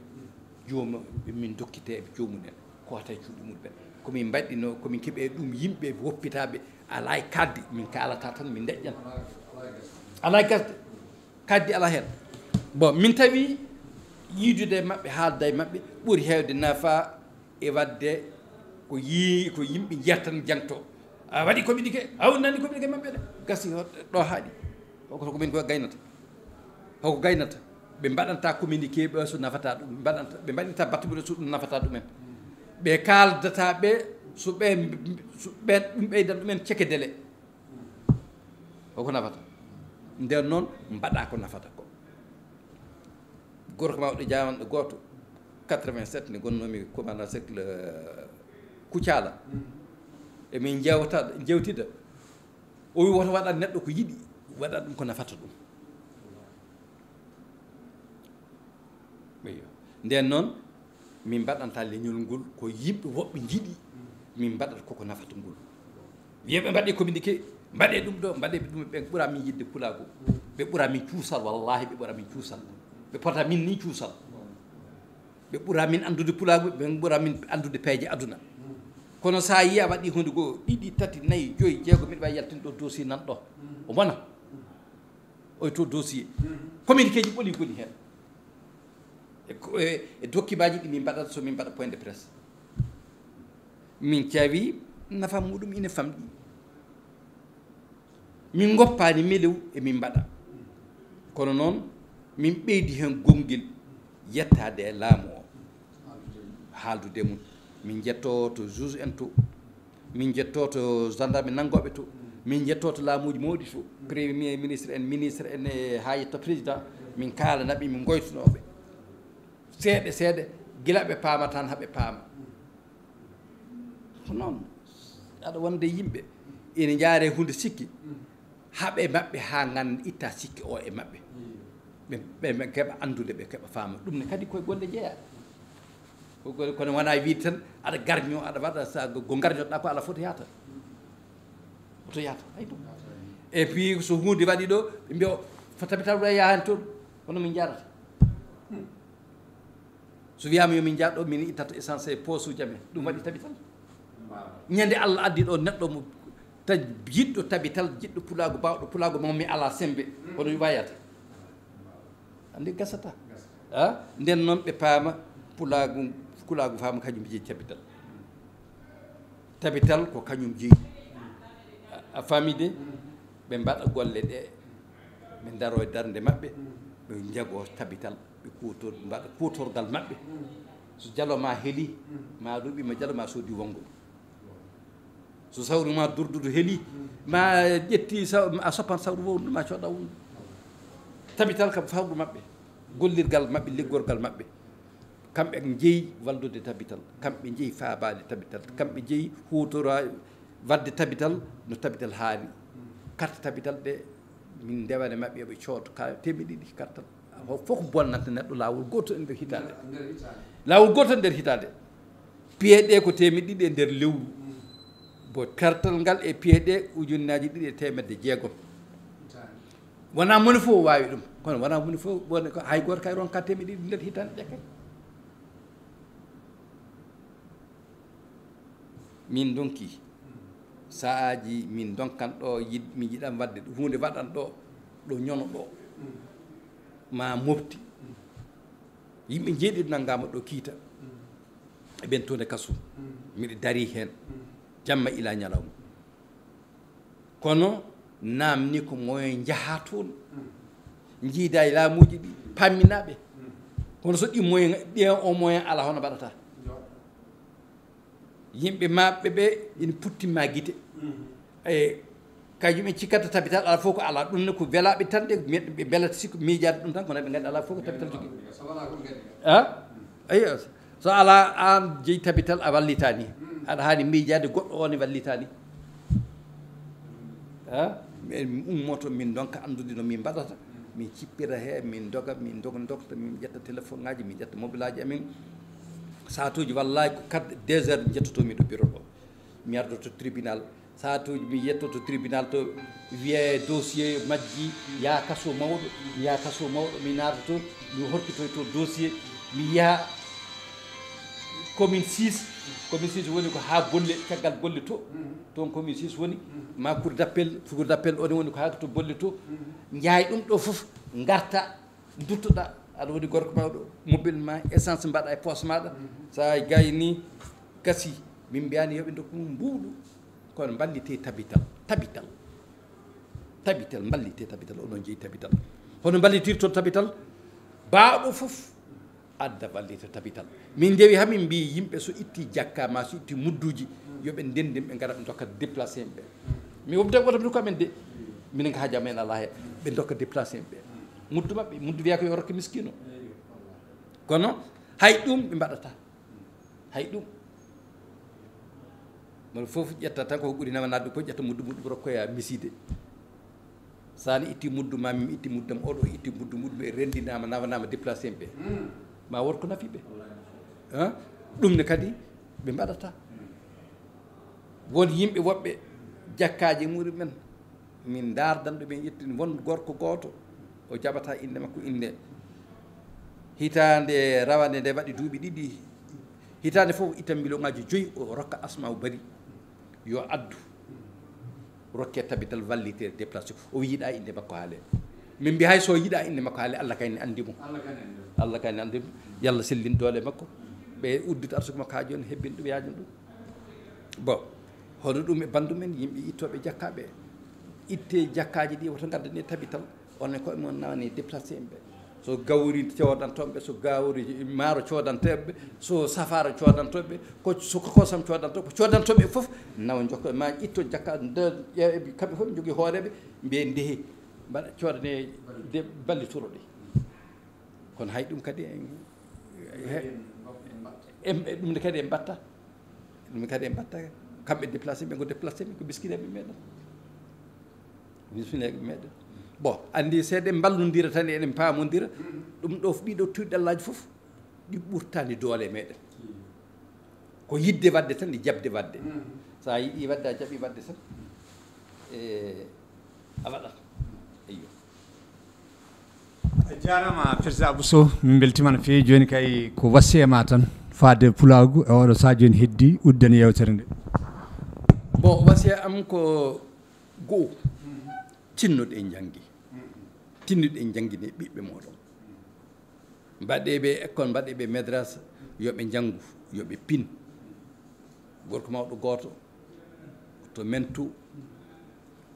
Joomum, min dokkitee ɓe joomumen, ko wata e cuuɗi muɗum ɓen. Ko min mbaɗɗinoo, ko min keɓe ɗum yimɓe woppitaaɓe, alaa e kaaldi, min kaalata tan, min ndeƴƴan. Alaa e gasde. Kaaldi alaa heen. Bon, min tawi yiidude e maɓɓe, haalda e maɓɓe, ɓuri heewde nafa e waɗde ko yii-, ko yimɓe njiyata tan jangto. A waɗi communiqué, a wonnani communiqué maɓɓe de. Gasi o-, ɗo haaɗi. Hoko ko min ko gaynata. Hoko gaynata. Ɓe mbaɗanta communiqué ɓe so nafata ɗum. Ɓe mbaɗanta, ɓe mbaɗinta batte ɓe so ɗum nafata ɗumen. Ɓe kaaldata ɓe so ɓe, so ɓe ɗum ɓeydan ɗumen ceke dele. Hoko nafata. Nden noon mbaɗa ko nafata ko. Gorko mawɗo jamanɗo gooto, quatre-vingt-sept nde gonnoomi commandant cercle, euh, Kucala. Emin jewta, jewtida. O wi woto waɗan neɗɗo ko yiɗi, waɗa ɗum ko nafata ɗum. Eyyo. Nden noon, min mbaɗanta leñol ngol ko yimɓe woɓɓe njiɗi, min mbaɗata koko nafata ngol. Wiya ɓe mbaɗe communiqué, mbaɗe ɗum ɗo, mbaɗe ɗum, ɓe ɓura min yiɗde pulaagu. Ɓe ɓura min cuusal, wallahi ɓe ɓura min cuusal. Ɓe pota min ni cuusal. Ɓe ɓura min anndude pulaagu, ɓe ɓura min anndude peeje aduna. Kono so a yii a waɗi huunde goo, ɗiɗi, tati, nayi, joyi, jeego, miɗo wawi yaltinde ɗo dossier nan ɗo. O bona. Oy to dossier. Communiqué ji ɓoli goni heen. E ko, e, e document ji ɗi min mbaɗata so min mbaɗa point de presse. Min cawi nafa muɗum ina famɗi. Min ngoppaani melew e min mbaɗa. Kono noon, min ɓeydi heen gonngel yettaade e laamu o. Haaldude mum. Min njetto to juge en to. Min njetto to gendarme nanngooɓe to. Min njetto to laamuuji mawɗi to. Premier ministre en, ministre en, e haa yetto président. Min kaalana ɓe, min ngoytunoo ɓe. Seeɗa, seeɗa, gila ɓe paama tan haa ɓe paama. Ko noon, aɗa wonde yimɓe ina njaare huunde sikki, haɓe maɓɓe haa ngan itta sikki o e maɓɓe. Ɓe, ɓe, ɓe keɓa anndude, ɓe keɓa faama. Ɗum ne kadi koye golle jeeya. Ko golle, kono wona wiide tan aɗa garño, aɗa waɗa sa go, go garñoɗa ko ala foto yahata. Foto yahata, ay ɗum. Et puis so huunde waɗi ɗo, ɓe mbiya, "O, fo tabital ɗo yaha heen toon, kono min njaarata." So wiyaama yo min njaar ɗo, min ittata essence e poche uji amen. Ɗum waɗi tabital. Ñande Allah addi ɗo neɗɗo mo ta-, yiɗɗo tabital, jiɗɗo pulaagu, baawɗo pulaagu, mo mi ala sembe, kono mi wayata. Andi gasata. Ah, nden noon ɓe paama pulaagu, pulaagu faama kañum jeyi tabital. Tabital ko kañum jeyi. A, a faami de? Ɓe mbaɗa golle ɗe, ɓe ndaro e darnde maɓɓe, ɓe njago tabital, ɓe kuutor-, mbaɗa kuutorgal maɓɓe. So jalo ma heli, ma duuɓi ma jalo ma soodi wongo. So sawru ma durdudu heli, ma ƴetti saw-, a soppan sawru wondu ma cooda wondu. Tabital kam fawru maɓɓe, gollirgal maɓɓe, liggorgal maɓɓe. Kamɓe njeyi wallude tabital, kamɓe njeyi faabaade tabital, kamɓe njeyi huutora waɗde tabital no tabital haani. Carte tabital ɗe min ndewane maɓɓe, yoɓe cood ka teemeɗe ɗiɗi kartal. Fof ko bonnanta neɗɗo laawol gooto e nder hitaande. Laawol gooto e nder hitaande. Piye ɗe ko teemeɗe ɗiɗi e nder lewru. Bo kartal ngal e piye ɗe ujunnaaji ɗiɗi e teemedde jeegom. Wona moni fof waawi ɗum, kono wona moni fof, woni ko hay gooto kay ronka teemeɗe ɗiɗi nder hitaande ɗe kay. Min ndonki sa'aaji, min ndonkan ɗo, yiɗ-, mi yiɗan waɗde ɗum, huunde waɗan ɗo. ɗo ñono ɗo, ma mofti. Yimɓe jeeɗiɗo nanngaama ɗo kiita. Eɓen toon e kaso. Miɗo darii heen jamma ila ñalawma. Kono naamni ko moyen njahaa toon. Njiidaa e laamuuji ɗi, pamminaa ɓe. Kono so ɗi moyen, ɗi o moyen alaa, hono mbaɗataa? Yimɓe maɓɓe ɓe ina puttimma gite. E kañum en cikkata tabital alaa fof ko alaa. Ɗum ne ko welaaɓe tan de, ɓe mbelata sikko miijaade ɗum tan, kono ɓe nganndi alaa fof ko tabital jogii. A? Eyo. So alaa, aan jeyi tabital, a wallitaani. Aɗa haani miijaade goɗɗo o ne wallitaani. A? Min ummoto, min ndonka anndude no min mbaɗata. Min cippira he, min ndoga, min ndog-, ndogta, min ƴetta téléphone ŋaaji, min ƴetta mobile aaji amin. Saatuuji, wallahi, ko quatre, deux heures njettoto mi ɗo bureau ɗo. Mi ardoto tribunal. Saatuuji, mi yettoto tribunal to, wiye dossier majji, yaa kaso mawɗo, yaa kaso mawɗo, mi naata toon, mi horkitoy to dossier, mi yaha commune six, commune six woni ko haa golle, caggal golle to, toon commune six woni, ma cour d'appel, cour d'appel o ne woni ko haa to golle to, njaay ɗum ɗo fof, ngarta, duttoɗa, aɗa woni gorko mawɗo, mobile ma, essence mbaɗa e poche maɗa, sa gayni, gasi, min mbiyani yo ɓe ndokku mum mbuuɗu, kono mballite tabital, tabital, tabital, mballite tabital, onon jeyi tabital. Hono mballitirto tabital? Baawɗo fof adda wallita tabital. Min ndewi haa min mbiyi yimɓe so itti jakka ma, so itti mudduji, yo ɓe ndenndin, ɓe ngara ɓe ndokka déplacé en ɓe. Mi wopde woto mi ko amen de. Minen ko haaju amen alaa heen. Ɓe ndokka déplacé en ɓe. Muddu maɓɓe, muddu wiya ko yo rokke miskino. Kono hay ɗum ɓe mbaɗata. Hay ɗum. Mono fof ƴetta tan ko ɓuri nawanaade ɗum, ko ƴetta muddu muɗum rokkoya miside. Sa ne itti muddu ma, mi itti muddam, oɗo itti muddu muɗum, ɓe renndinaama, nawanaama déplacé en ɓe. Ma won ko nafi ɓe. Hein? Ɗum ne kadi ɓe mbaɗata. Won yimɓe woɓɓe jakkaaji muɗumen, min ndaardan ɗo ɓe ƴettini, won gorko gooto, o jaɓata innde makko, innde. Hitaande rawande nde waɗi duuɓi ɗiɗi, hitaande fof o itta million ŋaaji joyi, o rokka Asma o Bari, yo addu, rokke tabital, wallite, déplacé. O wi yiɗa innde makko haale. Min mbi hay so yiɗa innde makko haale, Allah kay ne anndi mo. Allah kay ne anndi mo. Allah kay ne anndi mo. Yalla sellin doole makko. Ɓe uddita arsugo makko haa jooni, hebbin ɗum, yaajin ɗum. Bon, hono ɗum e banndum en, yimɓe ittooɓe jakka ɓe, itte jakkaaji ɗi, woto ngaddane tabital, onon koye mon nawani déplacé en ɓe. So gawri coodanton ɓe, so gawri maaro coodanton ɓe, so safaara coodanton ɓe, ko, so ko kosam coodanton, ko coodanton ɓe fof, nawa njokka ma, itto jakka, nde, ƴeewa kamɓe fof ɓe njogii hooreeɓe, mbiye ndehe, mbaɗa coodane de ballitoro ɗi. Kono hay ɗum kadi en, he-, en, en, ɗum ne kadi en mbatta. Ɗum ne kadi en mbatta. Kamɓe déplacé, ɓe ko déplacé, ɓe ko miskineeɓe meɗen. Miskineeɓe meɗen. Bon, anndi, so eɗen mballondira tan, eɗen paamondira, ɗum ɗo, ɗiɗo tuuɗallaaji fof, ɗi ɓurtani doole meɗen. Ko yiɗde waɗde tan, e jaɓde waɗde. So a yiɗi waɗde, a jaɓi waɗde tan, e, a waɗat. Eyyo. A jaaraama, Président Bousso, min mbeltiima no feewi. Jooni kay ko wasiya ma tan, faade pulaagu e oɗo sahaa jooni heddi, udden yeewtere nde. Bon, wasiya am ko goo, tinnoɗen njanngi. Tinnoɗen njanngi ne ɓiɓɓe mooɗon. Mbaɗee ɓe école, mbaɗee ɓe madrasa, yo ɓe njanngu, yo ɓe pin. Gorko mawɗo gooto to men to,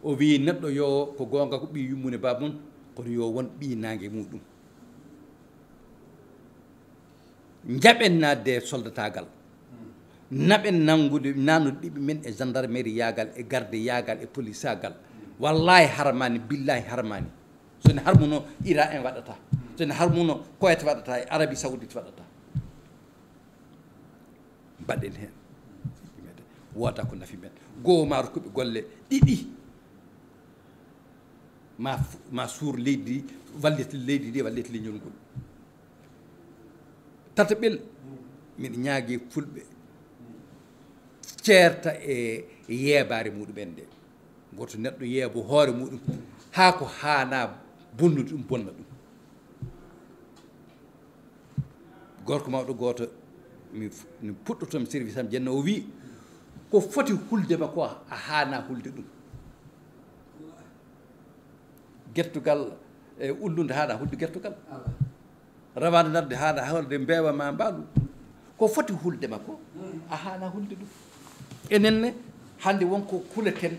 o wiyi neɗɗo yo, ko goonga ko ɓii yummune baabun, kono yo won ɓii naange muɗum. Njaɓen naatde e soldataagal. Naɓen nanngude, naannude ɓiɓɓe men e gendarmerie yaagal, e garde yaagal, e police yaagal. Wallaahi harmaani, billaahi harmaani. So ne harmuno Iran en waɗata. So ne harmuno Koweït waɗata, e Arabie Saoudite waɗata. Mbaɗen heen. Wooda ko nafi men. Goo ma rokkuɓe golle ɗiɗi. Ma fu-, ma suur leydi ndi, wallit leydi ndi, wallit leñol ngol. Tataɓel, miɗo ñaagi fulɓe ceerta e yeebaare muɗumen nde. Gooto neɗɗo yeebo hoore muɗum haa ko haanaa bonnude ɗum, bonna ɗum. Gorko mawɗo gooto, mi f-, mi puɗɗoto mi service am jenna, o wi, ko foti hulde ma ko a haanaa hulde ɗum. Gertugal e ullunde haɗa hulde gertugal. Rawaade nadde haɗa hulde mbeewa ma mbaalu. Ko foti hulde ma ko, a haɗa hulde ɗum. Enen ne, hannde won ko kuleten,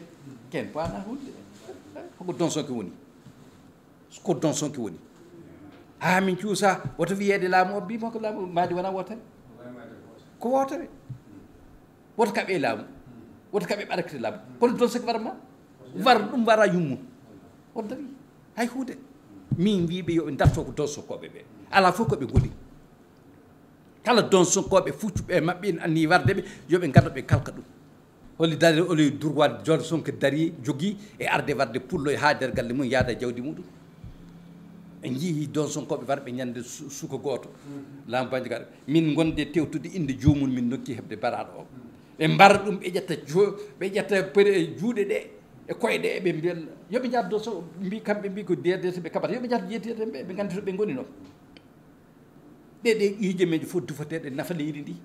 ken paana hulde. Ko ɗon sonki woni. Ko ɗon sonki woni. Haa min cuusa, woto wiyeede laamu o, mbiimo ko laamu, maadi wona wootere. Ko wootere. Woto kaɓe laamu. Woto kaɓe ɓarakte laamu. Kono ɗon sonki wara ma. War ɗum wara yummu. O dari. Hay huunde. Min mbiiɓe yo ɓe darto ko ɗon sonkooɓe ɓe. Alaa fof ko ɓe ngoni. Kala ɗon sonkooɓe fuccuɓe e maɓɓe en anni warde ɓe, yo ɓe ngardo ɓe kalka ɗum. Holi dari, holi droit ɗon sonko dari jogii e arde warde pullo e haa nder galle mum yaada jawdi muɗum. En njii ɗon sonkooɓe warɓe ñande su-, suka gooto. Laamu Banjagara. Min ngonde tewtude innde joomum min nokki heɓde baraaɗo o. Ɓe mbara ɗum, ɓe ƴetta jo-, ɓe ƴetta pere-, juuɗe ɗe e koyɗe ɗe, ɓe mbiya, yo ɓe njaar ɗon so-, mbi kamɓe mbi ko D D C ɓe kaɓata, yo ɓe njaar D D C ɓe, ɓe nganndi to ɓe ngoni noon. Ɗe, ɗe hiije men fof dufateeɗe nafa leydi ndi.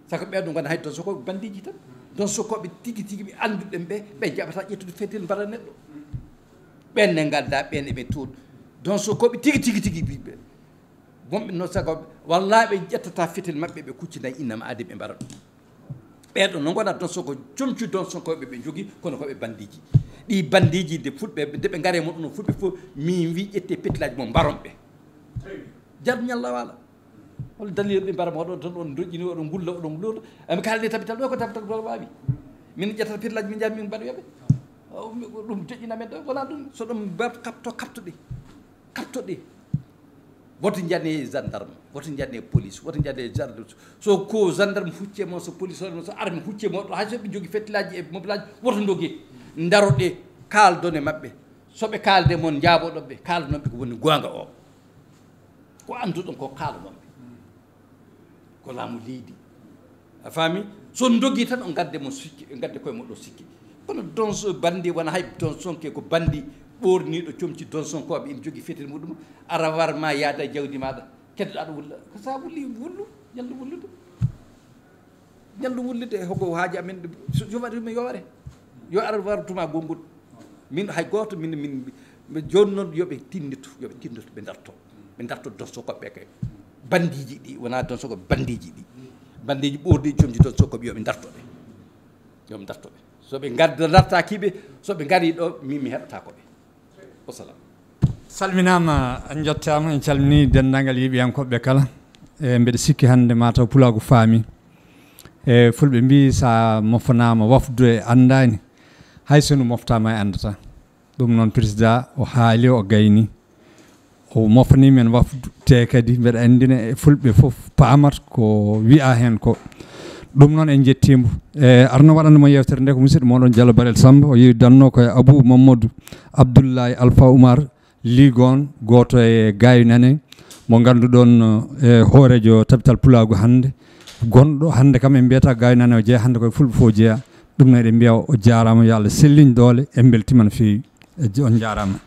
Saka ɓeeɗo ngona hay ɗon sonkooɓe bandiiji tan. Ɗon sonkooɓe tigi tigi ɓe annduɗen ɓe, ɓe njaɓata ƴettude fetel mbara neɗɗo. Ɓen ne nganndaa, ɓen eɓe toon. Ɗon sonkooɓe tigi tigi tigi ɓiɓɓe. Wonɓe noon saka, wallaahi ɓe ƴettata fetel maɓɓe, ɓe kuccina innama aade ɓe mbara ɗum. Ɓeeɗo no ngona ɗon sonko, comci ɗon sonkooɓe ɓe njogii, kono ko ɓe bandiiji. Ɗi bandiiji nde fulɓe, nde ɓe ngare mon ɗum fulɓe fof, min wi ƴette petlaaji mon mbaron ɓe. Jar ñalla wala. Hol dalil ɓe mbara mo oɗon tan on doƴƴini oɗon ngulla oɗon ngulla. Ami kalde tabital ɗo ko tabital gol wawi. Min ƴettata petlaaji min njaha min mbaɗoya ɓe. Ɗum doƴƴina men ɗo wona ɗum so ɗum mbar kapto kapto ɗi. Kapto ɗi. Woto njane gendarme, woto njane police, woto njane gendarme. So ko gendarme hucce mo, so police mo, so arme hucce mo, hay so ɓe jogi fetilaji e mobilaji, woto dogi. Ndaro ɗe, kaldon e maɓɓe. So ɓe kalde mon, njaaboɗon ɓe, kaldonon ɓe ko woni goonga o. Ko annduɗon ko kaldonon ɓe. Ko laamu leydi. A faami? So on dogi tan, on ngadde mo sikki, on ngadde koye moɗon sikki. Kono donso bandi wona hay donso ke ko bandi ɓoorniiɗo comci donsonkoɓe ina jogi fetel muɗum, ara war ma yaada jawdi maɗa, keddoɗa ɗo wulla. Ko sa wulli, wullu, ñallu wullude. Ñallu wullude, hoko haaji amen, so, so waɗi ɗum, yo ware. Yo ar war tuma gongol. Min hay gooto, min, min, min, jooni noon yo ɓe tinnito, yo ɓe tinnito, ɓe darto. Ɓe darto donso koɓe kay. Bandiiji ɗi, wona donso ko bandiiji ɗi. Bandiiji ɓoordi comci donso koɓe yo ɓe darto ɓe. Yo ɓe darto ɓe. So ɓe ngadda dartaki ɓe, so ɓe ngari ɗo, min mi heɓata ko ɓe. Wassalam. Salminaama, en njottaama, en calminii denndaangal yeeɓiyankooɓe kala. E mbeɗa sikki hannde mataw pulaagu faami. E fulɓe mbii sa mofanaama wafdu e anndaani, hay so no moftaama e anndata. Ɗum noon président o haali, o gayni, o mofani men wafdu, te kadi mbeɗa anndina e fulɓe fof paamat ko wiya heen ko. Ɗum noon en njettiimo. E arno waɗande mo yewtere nde ko musidɗo moɗon Diallo Barel Samba, o yewidanno ko e Abou Mamadou Abdoulaye Alpha Oumar Ligon, gooto e gaayu nane mo ngannduɗon e hooreejo tabital pulaagu hannde, gonɗo hannde kam en mbiyata gaayu nane o jeeya, hannde koye fulɓe fof jeeya. Ɗum noon eɗen mbiya o jaaraama, yo Allah sellin doole, en mbeltima no feewi. E je-, on njaaraama.